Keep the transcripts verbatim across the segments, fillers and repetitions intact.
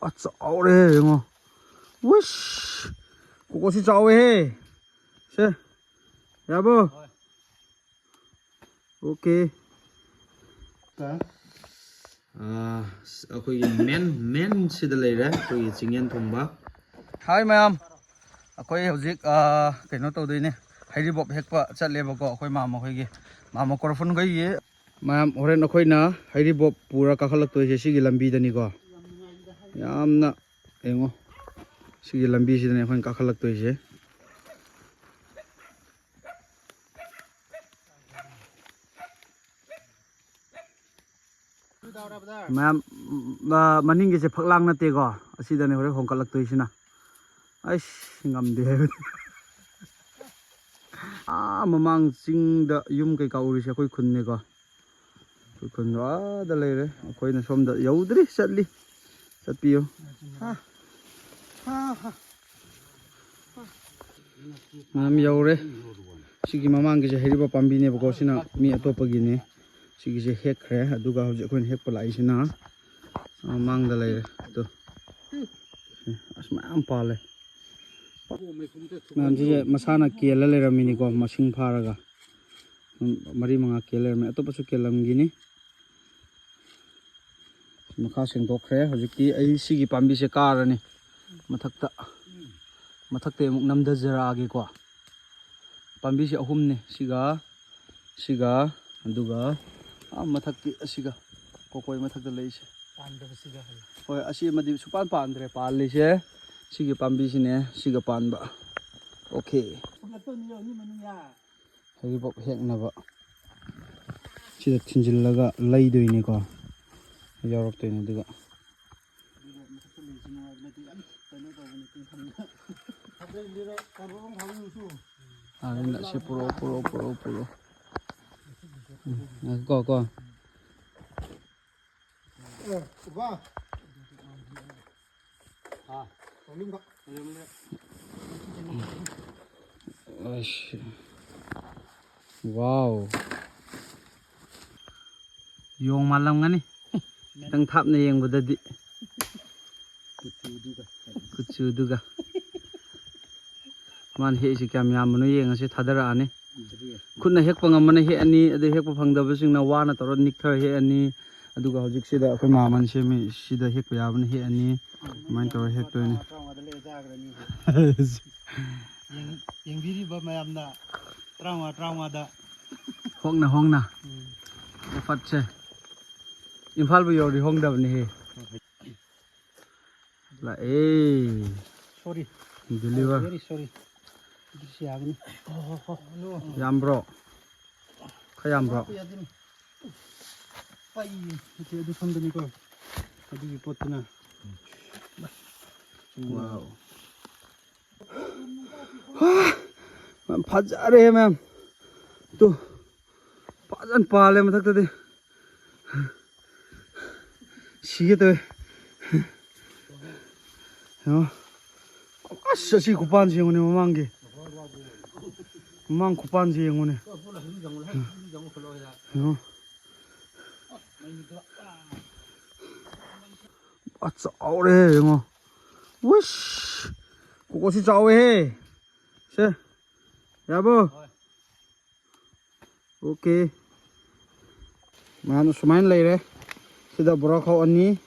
ꯑꯁ, ꯆꯥꯎꯔꯦ, ꯌꯦꯡꯉꯣ꯫ ꯋꯤꯁ! ꯀꯣꯀꯣꯁꯤ ꯆꯥꯎꯋꯦꯍꯦ꯫ ꯁꯦ, ꯌꯥꯕꯣ? ꯑꯣꯀꯦ꯫ ꯑꯥ, ꯑꯩꯈꯣꯏꯒꯤ ꯃꯦꯟ, ꯃꯦꯟ ꯁꯤꯗ ꯂꯩꯔꯦ, ꯑꯩꯈꯣꯏꯒꯤ ꯆꯤꯡꯌꯦꯟ ꯊꯣꯡꯕ꯫ ꯍꯥꯏ ꯃꯌꯥꯝ, ꯑꯩꯈꯣꯏ ꯍꯧꯖꯤꯛ, ꯑꯥ, ꯀꯩꯅꯣ ꯇꯧꯗꯣꯏꯅꯦ, ꯍꯩꯔꯤꯕꯣꯞ ꯍꯦꯛꯄ ꯆꯠꯂꯦꯕꯀꯣ, ꯑꯩꯈꯣꯏ ꯃꯥꯃ ꯈꯣꯏꯒꯤ, ꯃꯥꯃ ꯀꯣꯔꯐꯨꯟ ꯈꯣꯏꯒꯤ꯫ ꯃꯌꯥꯝ, ꯍꯣꯔꯦꯟ ꯑꯩꯈꯣꯏꯅ ꯍꯩꯔꯤꯕꯣꯞ ꯄꯨꯔ ꯀꯥꯈꯠꯂꯛꯇꯣꯏꯁꯦ ꯁꯤꯒꯤ ꯂꯝꯕꯤꯗꯅꯤꯀꯣ꯫ ꯌꯥꯝꯅ, ꯌꯦꯡꯉꯣ, ꯁꯤꯒꯤ ꯂꯝꯕꯤꯁꯤꯗꯅꯦ ꯑꯩꯈꯣꯏꯅ ꯀꯥꯈꯠꯂꯛꯇꯣꯏꯁꯦ꯫ ꯃꯌꯥꯝ, ꯎꯝ, ꯑ, ꯃꯅꯤꯡꯒꯤꯁꯦ ꯐꯛꯂꯥꯡ ꯅꯠꯇꯦꯀꯣ, ꯑꯁꯤꯗꯅꯦ ꯍꯣꯔꯦꯟ ꯍꯣꯡꯀꯠꯂꯛꯇꯣꯏꯁꯤꯅ꯫ ꯑꯩꯁ, ꯉꯝꯗꯦ ꯍꯥꯏꯕꯅꯤ꯫ ꯑꯥ, ꯃꯃꯥꯡ ꯆꯤꯡꯗ ꯌꯨꯝ ꯀꯩꯀꯥ ꯎꯔꯤꯁꯦ ꯑꯩꯈꯣꯏ ꯈꯨꯟꯅꯦꯀꯣ꯫ ꯑꯩꯈꯣꯏ ꯈꯨꯟꯗꯣ ꯑꯥꯗ ꯂꯩꯔꯦ, ꯑꯩꯈꯣꯏꯅ ꯁꯣꯝꯗ ꯌꯧꯗ꯭ꯔꯤ, ꯆꯠꯂꯤ꯫ ꯆꯠꯄꯤꯌꯨ꯫ ꯃꯌꯥꯝ ꯌꯧꯔꯦ꯫ ꯁꯤꯒꯤ ꯃꯃꯥꯡꯒꯤꯁꯦ ꯍꯩꯔꯤꯕꯣꯞ ꯄꯥꯝꯕꯤꯅꯦꯕꯀꯣ, ꯁꯤꯅ ꯃꯤ ꯑꯇꯣꯞꯄꯒꯤꯅꯦ꯫ ꯁꯤꯒꯤꯁꯦ ꯍꯦꯛꯈ꯭ꯔꯦ, ꯑꯗꯨꯒ ꯍꯧꯖꯤꯛ ꯑꯩꯈꯣꯏꯅ ꯍꯦꯛꯄ ꯂꯥꯛꯏꯁꯤꯅ ꯃꯃꯥꯡꯗ ꯂꯩꯔꯦ꯫ ꯑꯗꯣ, ꯑꯁ, ꯃꯌꯥꯝ ꯄꯥꯜꯂꯦ꯫ ꯃꯌꯥꯝꯁꯤꯁꯦ ꯃꯁꯥꯅ ꯀꯦꯜꯂ ꯂꯩꯔꯝꯃꯤꯅꯤꯀꯣ, ꯃꯁꯤꯡ ꯐꯥꯔꯒ꯫ ꯎꯝ, ꯃꯔꯤ ꯃꯉꯥ ꯀꯦꯜ ꯂꯩꯔꯝꯃꯦ꯫ ꯑꯇꯣꯞꯄꯁꯨ ꯀꯦꯜꯂꯝꯒꯤꯅꯤ꯫ ꯃꯈꯥ ꯁꯦꯡꯗꯣꯛꯈ꯭ꯔꯦ꯫ ꯍꯧꯖꯤꯛꯇꯤ ꯑꯩ ꯁꯤꯒꯤ ꯄꯥꯝꯕꯤꯁꯦ ꯀꯥꯔꯅꯤ ꯃꯊꯛꯇ꯫ ꯃꯊꯛꯇꯩ ꯑꯃꯨꯛ ꯅꯝꯊꯖꯔꯛꯑꯒꯦꯀꯣ꯫ ꯄꯥꯝꯕꯤꯁꯦ ꯑꯍꯨꯝꯅꯤ꯫ ꯁꯤꯒ, ꯁꯤꯒ, ꯑꯗꯨꯒ ꯑꯥ ꯃꯊꯛꯀꯤ ꯑꯁꯤꯒ, ꯀꯣꯀꯣꯏ ꯃꯊꯛꯇ ꯂꯩꯁꯦ꯫ ꯄꯥꯟꯗꯕꯁꯤꯒ ꯍꯥꯏꯌꯨ꯫ ꯍꯣꯏ, ꯑꯁꯤ ꯑꯃꯗꯤ ꯁꯨꯄꯥꯟ ꯄꯥꯟꯗ꯭ꯔꯦ꯫ ꯄꯥꯜꯂꯤꯁꯦ ꯁꯤꯒꯤ ꯄꯥꯝꯕꯤꯁꯤꯅꯦ, ꯁꯤꯒ ꯄꯥꯟꯕ꯫ ꯑꯣꯀꯦ꯫ ꯍꯩꯔꯤꯕꯣꯞ ꯍꯦꯛꯅꯕ ꯁꯤꯗ ꯊꯤꯟꯖꯤꯜꯂꯒ ꯂꯩꯗꯣꯏꯅꯤꯀꯣ, ꯌꯥꯎꯔꯛꯇꯣꯏꯅꯤ꯫ ꯑꯗꯨꯒ ꯑꯗꯨꯒ ꯃꯊꯛꯇ ꯂꯩꯁꯤ ꯅꯨꯡꯉꯥꯏꯕ ꯅꯠꯇꯦ, ꯌꯥꯝ ꯀꯩꯅꯣ ꯇꯧꯕꯅꯤ, ꯇꯤꯡꯈꯪꯗ꯫ ꯑꯗꯩ ꯂꯤꯔꯣ, ꯀꯥꯔꯣ ꯑꯃ ꯐꯥꯎ ꯌꯦꯡꯉꯨꯁꯨ꯫ ꯑꯥ, ꯁꯤ ꯄꯨꯔꯛꯑꯣ, ꯄꯨꯔꯛꯑꯣ, ꯄꯨꯔꯛꯑꯣ, ꯄꯨꯔꯛꯑꯣ꯫ ꯎꯝ, ꯉꯥꯏꯈꯣꯀꯣ, ꯀꯣ꯫ ꯑꯦ, ꯎꯕ꯫ ꯍꯥ꯫ ꯇꯧꯅꯤꯡꯕ꯫ ꯑꯁ꯫ ꯋꯥꯎ꯫ ꯌꯣꯡ ꯃꯥꯜꯂꯝꯒꯅꯤ꯫ ꯈꯤꯇꯪ ꯊꯥꯞꯅ ꯌꯦꯡꯕꯗꯗꯤ꯫ ꯀꯨꯆꯨꯗꯨꯒ꯫ ꯃꯥꯅ ꯍꯦꯛꯏꯁꯤ ꯀꯌꯥꯝ ꯌꯥꯝꯕꯅꯣ ꯌꯦꯡꯉꯁꯤ, ꯊꯥꯗꯔꯛꯑꯅꯤ꯫ ꯈꯨꯠꯅ ꯍꯦꯛꯄ ꯉꯝꯕꯅ ꯍꯦꯛꯑꯅꯤ, ꯑꯗꯩ ꯍꯦꯛꯄ ꯐꯪꯗꯕꯁꯤꯡꯅ ꯋꯥꯅ ꯇꯧꯔ ꯅꯤꯛꯊꯔ ꯍꯦꯛꯑꯅꯤ꯫ ꯑꯗꯨꯒ ꯍꯧꯖꯤꯛꯁꯤꯗ ꯑꯩꯈꯣꯏ ꯃꯥꯃꯟ ꯁꯦꯝꯃꯤ, ꯁꯤꯗ ꯍꯦꯛꯄ ꯌꯥꯕꯅ ꯍꯦꯛꯑꯅꯤ꯫ ꯑꯗꯨꯃꯥꯏꯅ ꯇꯧꯔ ꯍꯦꯛꯇꯣꯏꯅꯤ꯫ ꯌꯦꯡ-, ꯌꯦꯡꯕꯤꯔꯤꯕ ꯃꯌꯥꯝꯅ ꯇꯔꯥꯃꯉꯥ, ꯇꯔꯥꯃꯉꯥꯗ꯫ ꯍꯣꯡꯅ ꯍꯣꯡꯅ꯫ ꯎꯝ꯫ ꯑꯣꯐꯔꯁꯦ ꯏꯝꯐꯥꯜꯕꯨ ꯌꯧꯔꯗꯤ ꯍꯣꯡꯗꯕꯅꯤꯍꯦ꯫ ꯂꯥꯛꯑꯦ꯫ Sorry. Deliver. Very sorry. ꯑꯗꯨꯁꯨ ꯌꯥꯒꯅꯤ꯫ ꯌꯥꯝꯕ꯭ꯔꯣ? ꯈꯔ ꯌꯥꯝꯕ꯭ꯔꯣ? ꯌꯥꯗꯦꯅꯦ꯫ ꯄꯥꯏ, ꯅꯠꯇꯦ, ꯑꯗꯨ ꯁꯣꯝꯗꯅꯤꯀꯣ꯫ ꯑꯗꯨꯒꯤ ꯄꯣꯠꯇꯨꯅ꯫ Wow. ꯃꯌꯥꯝ ꯐꯖꯔꯦ ꯃꯌꯥꯝ꯫ ꯇꯨ꯫ ꯐꯖꯅ ꯄꯥꯜꯂꯦ ꯃꯊꯛꯇꯗꯤ꯫ ꯁꯤꯒꯦ ꯇꯧꯋꯦ꯫ ꯌꯦꯡꯉꯣ꯫ ꯑꯁ, ꯑꯁꯤ ꯈꯨꯄꯥꯟꯁꯤ ꯌꯦꯡꯉꯨꯅꯦ ꯃꯃꯥꯡꯒꯤ꯫ ꯃꯃꯥꯡ ꯈꯨꯄꯥꯟꯁꯤ ꯌꯦꯡꯉꯨꯅꯦ꯫ ꯌꯦꯡꯉꯣ꯫ ꯑꯁ, ꯆꯥꯎꯔꯦ ꯌꯦꯡꯉꯣ꯫ ꯋꯤꯁ! ꯀꯣꯀꯣꯁꯤ ꯆꯥꯎꯋꯦꯍꯦ꯫ ꯁꯦ꯫ ꯌꯥꯕꯣ? ꯍꯣꯏ꯫ OK꯫ ꯃꯌꯥꯝ ꯁꯨꯃꯥꯏꯅ ꯂꯩꯔꯦ꯫ ꯁꯤꯗ ꯕꯣꯔꯥꯈꯥꯎ ꯑꯅꯤ,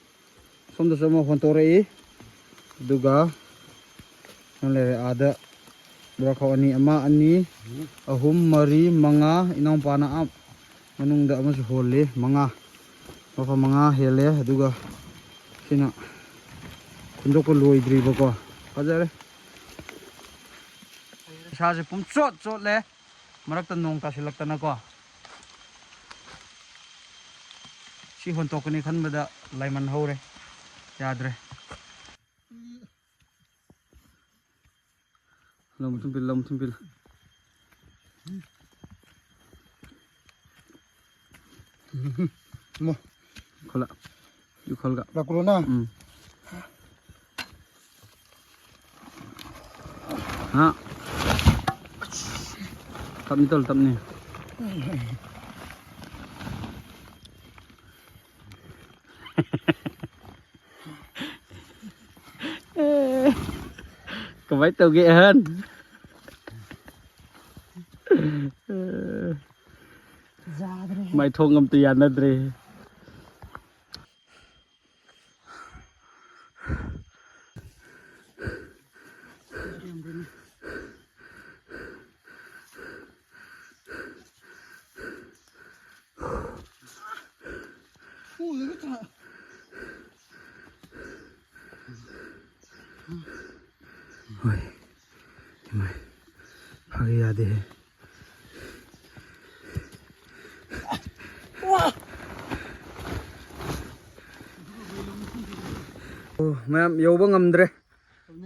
ꯁꯣꯝꯗꯁꯨ ꯑꯃ ꯍꯣꯟꯇꯣꯔꯛꯏ꯫ ꯑꯗꯨꯒ ꯁꯨꯃꯥꯏꯅ ꯂꯩꯔꯦ꯫ ꯑꯥꯗ ꯕꯣꯔꯥꯈꯥꯎ ꯑꯅꯤ, ꯑꯃ, ꯑꯅꯤ, ꯑꯍꯨꯝ, ꯃꯔꯤ, ꯃꯉꯥ, ꯏꯅꯥꯎꯄꯥꯅ ꯑꯥ ꯃꯅꯨꯡꯗ ꯑꯃꯁꯨ ꯍꯣꯜꯂꯤ꯫ ꯃꯉꯥ, ꯕꯣꯔꯥꯈꯥꯎ ꯃꯉꯥ ꯍꯦꯜꯂꯦ꯫ ꯑꯗꯨꯒ ꯁꯤꯅ ꯈꯨꯟꯗꯣꯛꯄ ꯂꯣꯏꯗ꯭ꯔꯤꯕꯀꯣ꯫ ꯐꯖꯔꯦ꯫ ꯏꯁꯥꯁꯦ ꯄꯨꯝꯆꯣꯠ ꯆꯣꯠꯂꯦ꯫ ꯃꯔꯛꯇ ꯅꯣꯡ ꯇꯥꯁꯤꯜꯂꯛꯇꯅꯀꯣ꯫ ꯁꯤ ꯍꯣꯟꯇꯣꯛꯀꯅꯤ ꯈꯟꯕꯗ ꯂꯥꯏꯃꯟ ꯍꯧꯔꯦ꯫ ꯌꯥꯗ꯭ꯔꯦ꯫ ꯂꯧ ꯃꯊꯨꯝ ꯄꯤꯜ, ꯂꯧ ꯃꯊꯨꯝ ꯄꯤꯜ꯫ ꯃꯣ꯫ ꯈꯣꯂꯥ꯫ ꯌꯨ ꯈꯣꯜꯒ꯫ ꯂꯥꯛꯀꯨꯂꯣꯅ? ꯎꯝ꯫ ꯍꯥ? ꯇꯞꯅꯤ ꯇꯧ, ꯇꯞꯅꯤ꯫ ꯀꯃꯥꯏꯅ ꯇꯧꯒꯦ ꯑꯍꯟ? ꯃꯥꯏꯊꯣꯡ ꯑꯝꯇ ꯌꯥꯅꯗ꯭ꯔꯦ꯫ ꯍꯣꯏ꯫ ꯏꯃꯥꯏ꯫ ꯐꯥꯒꯤ ꯌꯥꯗꯦꯍꯦ꯫ ꯑꯣ, ꯃꯌꯥꯝ ꯌꯧꯕ ꯉꯝꯗ꯭ꯔꯦ꯫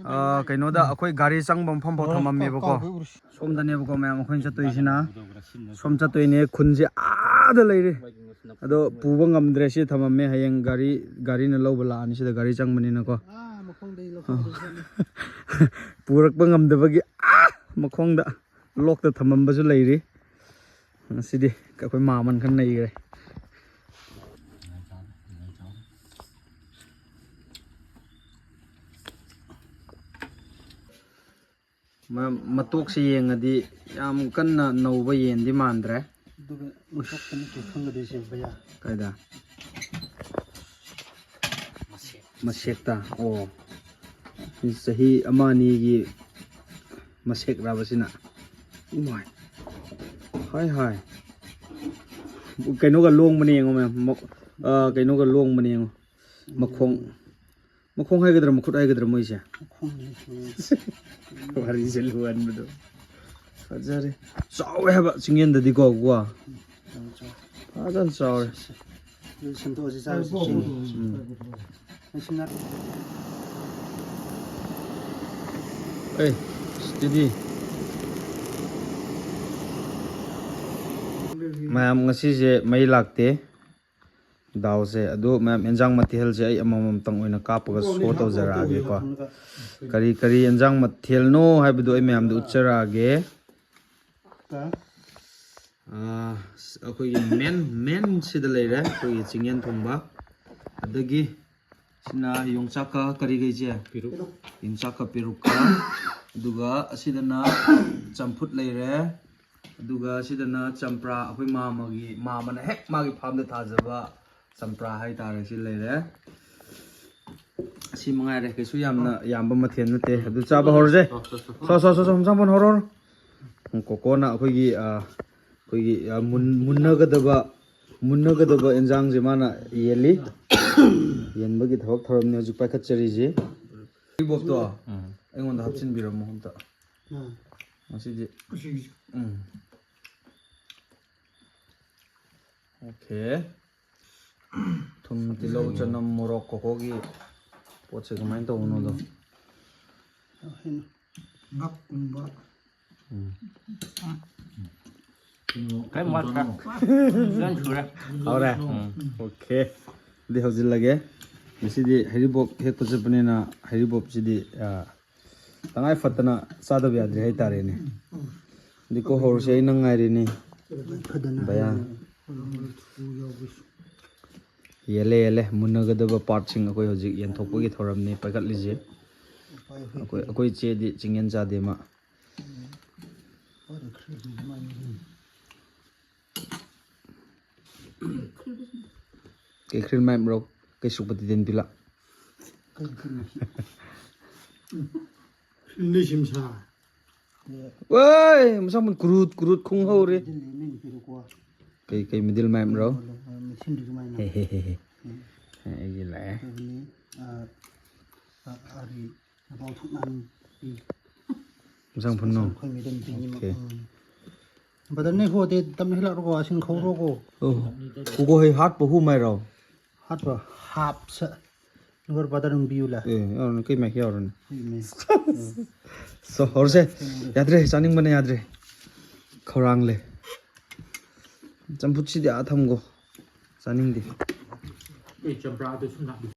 ꯑꯥ, ꯀꯩꯅꯣꯗ ꯑꯩꯈꯣꯏ ꯒꯥꯔꯤ ꯆꯪꯕ ꯃꯐꯝ ꯐꯥꯎ ꯊꯝꯃꯝꯃꯦꯕꯀꯣ꯫ ꯁꯣꯝꯗꯅꯦꯕꯀꯣ ꯃꯌꯥꯝ ꯑꯩꯈꯣꯏꯅ ꯆꯠꯇꯣꯏꯁꯤꯅ꯫ ꯁꯣꯝ ꯆꯠꯇꯣꯏꯅꯦ, ꯈꯨꯟꯁꯦ ꯑꯥꯗ ꯂꯩꯔꯦ꯫ ꯑꯗꯣ ꯄꯨꯕ ꯉꯝꯗ꯭ꯔꯦ, ꯁꯤ ꯊꯝꯃꯝꯃꯦ꯫ ꯍꯌꯦꯡ ꯒꯥꯔꯤ, ꯒꯥꯔꯤꯅ ꯂꯧꯕ ꯂꯥꯛꯑꯅꯤ, ꯁꯤꯗ ꯒꯥꯔꯤ ꯆꯪꯕꯅꯤꯅꯀꯣ꯫ ꯑꯥ, ꯃꯈꯣꯡꯗꯩ ꯂꯧꯊꯣꯛꯀꯗꯣꯏ ꯖꯥꯠꯅꯤ꯫ ꯄꯨꯔꯛꯄ ꯉꯝꯗꯕꯒꯤ ꯑꯥ ꯃꯈꯣꯡꯗ ꯂꯣꯛꯇ ꯊꯝꯃꯝꯕꯁꯨ ꯂꯩꯔꯤ꯫ ꯉꯁꯤꯗꯤ ꯑꯩꯈꯣꯏ ꯃꯥꯃꯟ ꯈꯔ ꯅꯩꯈ꯭ꯔꯦ꯫ ꯃ-, ꯃꯇꯣꯛꯁꯦ ꯌꯦꯡꯉꯗꯤ ꯌꯥꯝ ꯀꯟꯅ ꯅꯧꯕ ꯌꯦꯟꯗꯤ ꯃꯥꯟꯗ꯭ꯔꯦ꯫ ꯑꯗꯨꯒ ꯃꯊꯛꯇꯅꯤ ꯀꯩ ꯈꯪꯒꯗꯣꯏꯁꯦ ꯚꯩꯌꯥ꯫ ꯀꯥꯏꯗ? ꯃꯁꯦꯛꯇ꯫ ꯑꯣ꯫ ꯆꯍꯤ ꯑꯃ ꯑꯅꯤꯒꯤ ꯃꯁꯦꯛ ꯔꯥꯕꯁꯤꯅ꯫ ꯏꯃꯥꯏ꯫ ꯍꯥꯏ, ꯍꯥꯏ꯫ ꯀꯩꯅꯣꯒ ꯂꯣꯡꯕꯅꯦ ꯌꯦꯡꯉꯣ, ꯃꯌꯥꯝ꯫ ꯃ-, ꯑ, ꯀꯩꯅꯣꯒ ꯂꯣꯡꯕꯅꯦ ꯌꯦꯡꯉꯣ꯫ ꯃꯈꯣꯡ, ꯃꯈꯣꯡ ꯍꯥꯏꯒꯗ꯭ꯔꯥ, ꯃꯈꯨꯠ ꯍꯥꯏꯒꯗ꯭ꯔꯥ ꯃꯣꯏꯁꯦ? ꯃꯈꯣꯡꯅꯤ꯫ ꯋꯥꯔꯤꯁꯦ ꯂꯨꯍꯟꯕꯗꯣ꯫ ꯐꯖꯔꯦ꯫ ꯆꯥꯎꯋꯦ ꯍꯥꯏꯕ ꯆꯤꯡꯌꯦꯟꯗꯗꯤꯀꯣ, ꯀꯣ꯫ ꯆꯥꯎꯋꯦ, ꯆꯥꯎꯋꯦ꯫ ꯐꯖꯅ ꯆꯥꯎꯔꯦ꯫ ꯑꯗꯨ ꯁꯦꯝꯗꯣꯛꯑꯁꯤ, ꯆꯥꯔꯁꯤ, ꯆꯤꯡ꯫ ꯎꯝ꯫ ꯑꯩꯁꯤꯅ ꯑꯦ, steady꯫ ꯃꯌꯥꯝ, ꯉꯁꯤꯁꯦ ꯃꯩ ꯂꯥꯛꯇꯦ꯫ ꯗꯥꯎꯁꯦ꯫ ꯑꯗꯨ ꯃꯌꯥꯝ, ꯑꯦꯟꯖꯥꯡ ꯃꯊꯦꯜꯁꯦ ꯑꯩ ꯑꯃꯃꯝꯇꯪ ꯑꯣꯏꯅ ꯀꯥꯞꯄꯒ show ꯇꯧꯖꯔꯛꯑꯒꯦꯀꯣ꯫ ꯀꯔꯤ ꯀꯔꯤ ꯑꯦꯟꯖꯥꯡ ꯃꯊꯦꯜꯅꯣ ꯍꯥꯏꯕꯗꯨ ꯑꯩ ꯃꯌꯥꯝꯗ ꯎꯠꯆꯔꯛꯑꯒꯦ꯫ ꯑꯥ, ꯑꯩꯈꯣꯏꯒꯤ main, main ꯁꯤꯗ ꯂꯩꯔꯦ, ꯑꯩꯈꯣꯏꯒꯤ ꯆꯤꯡꯌꯦꯟ ꯊꯣꯡꯕ꯫ ꯑꯗꯒꯤ ꯁꯤꯅ ꯌꯣꯡꯆꯥꯛꯀ ꯀꯔꯤꯒꯩꯁꯦ? ꯄꯦꯔꯨꯛ꯫ ꯌꯣꯡꯆꯥꯛꯀ ꯄꯦꯔꯨꯛꯀ꯫ ꯑꯗꯨꯒ ꯑꯁꯤꯗꯅ ꯆꯝꯐꯨꯠ ꯂꯩꯔꯦ꯫ ꯑꯗꯨꯒ ꯁꯤꯗꯅ ꯆꯝꯄ꯭ꯔꯥ, ꯑꯩꯈꯣꯏ ꯃꯥꯃꯒꯤ, ꯃꯥꯃꯅ ꯍꯦꯛ ꯃꯥꯒꯤ ꯐꯥꯔꯝꯗ ꯊꯥꯖꯕ ꯆꯝꯄ꯭ꯔꯥ ꯍꯥꯏꯇꯥꯔꯦ, ꯁꯤ ꯂꯩꯔꯦ꯫ ꯑꯁꯤ ꯃꯉꯥꯏꯔꯦ, ꯀꯩꯁꯨ ꯌꯥꯝꯅ ꯌꯥꯝꯕ ꯃꯊꯦꯜ ꯅꯠꯇꯦ꯫ ꯑꯗꯨ ꯆꯥꯕ ꯍꯧꯔꯁꯦ꯫ ꯁꯣ, ꯁꯣ, ꯁꯣ, ꯁꯣ, ꯍꯝꯁꯥꯡ ꯐꯣꯟ ꯍꯧꯔꯣ, ꯍꯧꯔꯣ꯫ ꯀꯣꯀꯣꯅ ꯑꯩꯈꯣꯏꯒꯤ, ꯑ, ꯑꯩꯈꯣꯏꯒꯤ, ꯑ, ꯃꯨꯟ-, ꯃꯨꯟꯅꯒꯗꯕ, ꯃꯨꯟꯅꯒꯗꯕ ꯏꯟꯖꯥꯡꯁꯦ ꯃꯥꯅ ꯌꯦꯜꯂꯤ꯫ ꯌꯦꯟꯕꯒꯤ ꯊꯕꯛ ꯊꯧꯔꯝꯅꯤ ꯍꯧꯖꯤꯛ ꯄꯥꯏꯈꯠꯆꯔꯤꯁꯤ꯫ ꯏꯕꯣꯛꯇꯣ ꯎꯝ꯫ ꯑꯩꯉꯣꯟꯗ ꯍꯥꯞꯆꯤꯟꯕꯤꯔꯝꯃꯣ ꯑꯝꯇ꯫ ꯎꯝ꯫ ꯉꯁꯤꯗꯤ꯫ ꯑꯁꯤꯒꯤꯁꯦ꯫ ꯎꯝ꯫ ꯑꯣꯀꯦ꯫ ꯊꯨꯝ, ꯇꯤꯜꯍꯧ, ꯆꯅꯝ, ꯃꯣꯔꯣꯛ, ꯀꯣꯀꯣꯒꯤ ꯄꯣꯠꯁꯦ ꯀꯃꯥꯏꯅ ꯇꯧꯕꯅꯣꯗꯣ꯫ ꯍꯦꯟꯅ ꯉꯥꯀꯨꯝꯕ꯫ ꯎꯝ꯫ ꯀꯩꯝ ꯋꯥꯠꯇ꯭ꯔꯦ꯫ ꯂꯣꯏ ꯁꯨꯔꯦ꯫ ꯍꯧꯔꯦ? ꯎꯝ꯫ ꯑꯣꯀꯦ꯫ ꯑꯗꯨꯗꯤ ꯍꯧꯖꯤꯜꯂꯒꯦ꯫ ꯉꯁꯤꯗꯤ ꯍꯩꯔꯤꯕꯣꯞ ꯍꯦꯛꯄ ꯆꯠꯄꯅꯤꯅ ꯍꯩꯔꯤꯕꯣꯞꯁꯤꯗꯤ, ꯑ, ꯇꯉꯥꯏ ꯐꯗꯅ ꯆꯥꯗꯕ ꯌꯥꯗ꯭ꯔꯦ ꯍꯥꯏꯇꯥꯔꯦꯅꯦ꯫ ꯑꯗꯨꯗꯤ ꯀꯣ ꯍꯧꯔꯁꯦ, ꯑꯩ ꯅꯪ ꯉꯥꯏꯔꯤꯅꯦ꯫ ꯐꯗꯅ ꯚꯌꯥ꯫ ꯍꯥꯏꯔꯤꯅꯦ꯫ ꯍꯣꯏ, ꯍꯣꯏ, ꯊꯨ ꯌꯥꯎꯕꯁꯨ꯫ ꯌꯦꯜꯂꯦ, ꯌꯦꯜꯂꯦ꯫ ꯃꯨꯟꯅꯒꯗꯕ ꯄꯥꯔꯠꯁꯤꯡ ꯑꯩꯈꯣꯏ ꯍꯧꯖꯤꯛ ꯌꯦꯟꯊꯣꯛꯄꯒꯤ ꯊꯧꯔꯝꯅꯤ ꯄꯥꯏꯈꯠꯂꯤꯁꯦ꯫ ꯎꯄꯥꯏ ꯑꯩꯈꯣꯏ, ꯂꯩꯇꯦ꯫ ꯑꯩꯈꯣꯏ ꯏꯆꯦꯗꯤ ꯆꯤꯡꯌꯦꯟ ꯆꯥꯗꯦ ꯃꯥ꯫ ꯎꯝ꯫ ꯐꯔꯦ, ꯈꯔ ꯑꯗꯨꯝ ꯃꯥꯏ ꯀꯩ ꯈ꯭ꯔꯤꯜ ꯃꯥꯏꯝꯔꯣ? ꯀꯩ ꯁꯨꯛꯄꯇꯤ ꯇꯦꯟ ꯄꯤꯂꯥ? ꯀꯩ ꯈ꯭ꯔꯤꯜ? ꯈ꯭ꯔꯤꯜꯗꯤ ꯁꯤꯝꯁꯥ꯫ ꯑꯣꯏ, ꯃꯁꯥ ꯃꯟ ꯀ꯭ꯔꯨꯠ ꯀ꯭ꯔꯨꯠ ꯈꯣꯡ ꯍꯧꯔꯦ꯫ ꯗꯤꯜꯂꯤ ꯃꯤꯅ ꯄꯤꯔꯛꯄ꯫ ꯀꯩ, ꯀꯩ ꯃꯤꯗꯤꯜ ꯃꯥꯏꯝꯔꯣ? ꯃꯦꯁꯤꯟꯗꯨꯁꯨ ꯃꯥꯏꯅ꯫ ꯍꯦ, ꯍꯦ, ꯍꯦ, ꯍꯦ꯫ ꯎꯝ꯫ ꯑꯦ, ꯑꯩꯒꯤ ꯂꯥꯛꯑꯦ꯫ ꯑꯗꯨꯅꯤ, ꯑ, ꯑ, ꯑꯔꯤ, ꯑꯄꯥꯎ ꯊꯣꯛꯅ ꯄꯤ꯫ ꯃꯁꯥꯡ ꯐꯨꯟꯅꯣ? ꯑꯩꯈꯣꯏ ꯃꯦꯗꯝ ꯄꯤꯅꯤ꯫ ꯑꯣꯀꯦ꯫ ꯎꯝ꯫ ꯕ꯭ꯔꯗꯔ, ꯅꯣꯏ ꯍꯣꯗꯦ ꯇꯝꯅ ꯍꯦꯜꯂꯛꯔꯣꯀꯣ, ꯑꯁꯤꯡ ꯈꯧꯔꯣꯀꯣ꯫ ꯑꯣ꯫ ꯀꯨꯀꯣ ꯍꯣꯏ ꯍꯥꯠꯄ ꯍꯨ ꯃꯥꯏꯔꯣ? ꯍꯥꯠꯄ ꯍꯥꯞꯁ꯫ ꯅꯣꯏ ꯕ꯭ꯔꯗꯔ ꯅꯨꯡ ꯕꯤꯌꯨ ꯂꯥ? ꯑꯦ, ꯌꯥꯎꯔꯅꯤ, ꯀꯩ ꯃꯥꯏꯛ ꯌꯥꯎꯔꯅꯤ꯫ ꯍꯣꯏ, ꯃꯦ꯫ ꯎꯝ꯫ ꯁꯣ, ꯍꯧꯔꯁꯦ꯫ ꯌꯥꯗ꯭ꯔꯦ, ꯆꯥꯅꯤꯡꯕꯅ ꯌꯥꯗ꯭ꯔꯦ꯫ ꯈꯧꯔꯥꯡꯂꯦ꯫ ꯆꯝꯐꯨꯠꯁꯤꯗꯤ ꯑꯥ ꯊꯝꯈꯣ꯫ ꯆꯥꯅꯤꯡꯗꯦ꯫ ꯑꯦ, ꯆꯝꯄ꯭ꯔꯥꯗꯨ ꯁꯨꯝ ꯂꯥꯛꯂꯤ꯫